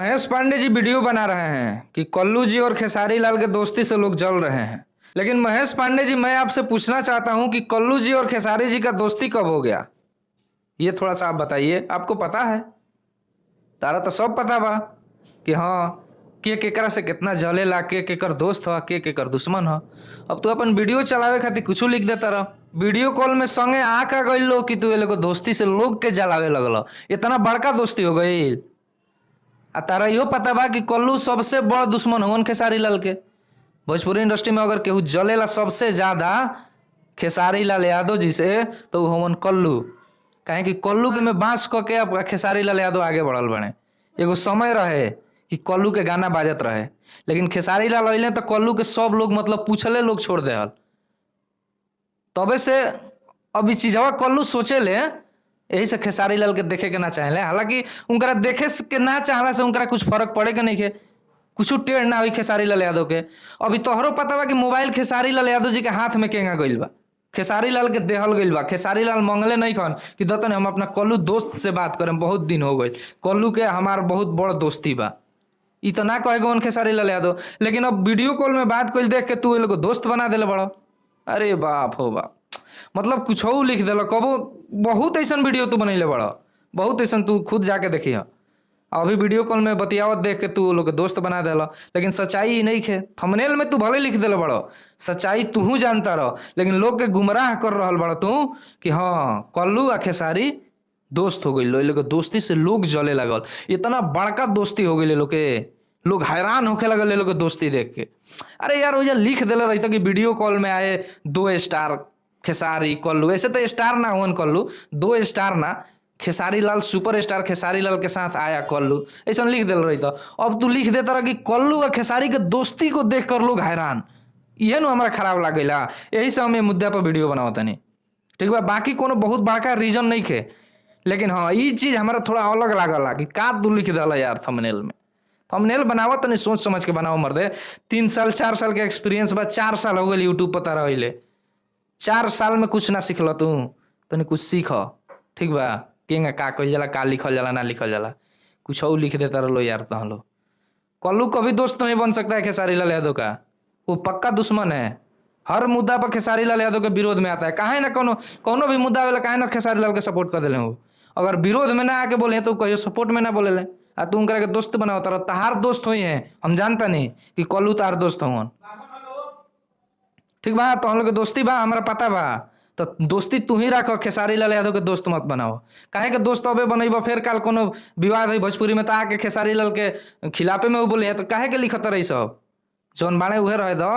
Mahesh Pandey ji video बना रहे हैं कि कल्लू जी और खेसारी लाल के दोस्ती से लोग जल रहे हैं, लेकिन महेश पांडे जी, मैं आपसे पूछना चाहता हूं कि कल्लू जी और खेसारी जी का दोस्ती कब हो गया, ये थोड़ा सा आप बताइए। आपको पता है? तारा तो सब पता बा कि हाँ, के केकरा से कितना जलेला, के केकर दोस्त ह, के केकर दुश्मन ह। अब तू अपन वीडियो चलावे खातिर कुछ लिख देता रह। वीडियो कॉल में संगे आ का गइल लो कि तू ये लोग दोस्ती से लोग के जलावे लगल, इतना बड़का दोस्ती हो गई। आ तारा इहो पता बा कि कल्लू सबसे बड़ दुश्मन होवन खेसारी लाल के। भोजपुरी इंडस्ट्री में अगर केहू जलेला सबसे ज़्यादा खेसारी लाल यादव जी से तो उ होवन कल्लू। काहे कि कल्लू के में बांस क के अब खेसारी लाल यादव आगे बढ़ल बने। एगो समय रहे कि कल्लू के गाना बाजत रहे, लेकिन खेसारी लाल अइले तो कल्लू के सब लोग मतलब पूछले लोग छोड़ देहल। तबे से अब ई चीजवा कल्लू सोचेले, यही से खेसारी लाल के देखे के ना चाहेले। हालांकि उनकरा देखे के ना चाहला से उनकरा कुछ फर्क पड़े के नहीं के, कुछ टेढ़ ना हुई खेसारी लाल यादव के। अभी तोहरो पता बा कि मोबाइल खेसारी लाल यादव जी के हाथ में केंगा गइल बा, खेसारी लाल के देहल गइल बा। खेसारी लाल मंगले नहीं खन कि दतन हम अपना कल्लू दोस्त से बात करें, बहुत दिन हो गइल, कल्लू के हमार बहुत बड़ दोस्ती बा, ई तो ना कहे गवन खेसारी लाल यादव। लेकिन अब वीडियो कॉल में बात कइल देख के तू ये लोग दोस्त बना देले बड़। अरे बाप हो बाप, मतलब कुछ लिख देल। कबो बहुत ऐसन वीडियो तू बनैले बड़, बहुत ऐसन तू खुद जाके देखी। अभी वीडियो कॉल में बतियावत देख के तू लोग के दोस्त बना देला, लेकिन सच्चाई ई नहीं खे। थंबनेल में तू भले लिख देले बड़, सच्चाई तूहू जानता रह, लेकिन लोग के गुमराह कर रहल बड़ तू कि हाँ कल्लू आ खेसारी दोस्त हो गई लो, लोग के दोस्ती से लोग जले लगल, इतना बड़का दोस्ती हो गई लोग के, लोग हैरान होखे लगल लोग के दोस्ती देख के। अरे यार ओइजा लिख देले रही कि वीडियो कॉल में आए 2 स्टार खेसारी कल्लू, ऐसे तो स्टार ना हुवन कल्लू, 2 स्टार ना, खेसारी लाल सुपर स्टार खेसारी लाल के साथ आया कल्लू, ऐसा लिख दिल रही। तो अब तू लिख देता रह कि कल्लू और खेसारी के दोस्ती को देख कर लोग हैरान, इहे नु हमरा खराब लागेला। यही से हम ये मुद्दा पर वीडियो बनावतनी, ठीक बा। बाकी कोनो बहुत बड़का रीजन नहीं खे, लेकिन हाँ ई चीज़ हमारा थोड़ा अलग लागला कि का तू लिख दिला यार थंबनेल में। थंबनेल बनावत तनी सोच समझ के बनाओ मर्दे। 3 साल 4 साल के एक्सपीरियंस बा, 4 साल हो गए यूट्यूब पर तारा अइले, 4 साल में कुछ ना सीखल तू, तनी कुछ सीख, ठीक बा। केंगा का कइल जाला, का लिखल जाला, ना लिखल जाला, कुछ और लिख देता रहो यार। तहन लो कल्लू कभी दोस्त नहीं बन सकता है खेसारी लाल यादव का, वो पक्का दुश्मन है। हर मुद्दा पर खेसारी लाल यादव के विरोध में आता है, काहे ना कोनो कोनो भी मुद्दा वाला काहे ना खेसारी लाल के सपोर्ट कर दिले हो। अगर विरोध में ना आके बोले तो कहियो सपोर्ट में ना बोले ले। आ तू उनकरा के दोस्त बनावता रह, तहार दोस्त हुई है, हम जानता नहीं कि कल्लू तार दोस्त होवन, ठीक बा। तो हम लोग के दोस्ती बा, हमरा पता बा, तो दोस्ती तू ही राख, खेसारी लाल यादव के दोस्त मत बनाओ। काहे के दोस्त अबे बनैब फिर काल कोनो विवाद है भोजपुरी में तो आके खेसारी लाल के खिलाफे में वो बोले, तो काहे के लिखत रही सब, जौन बाणे उहे रहे दो।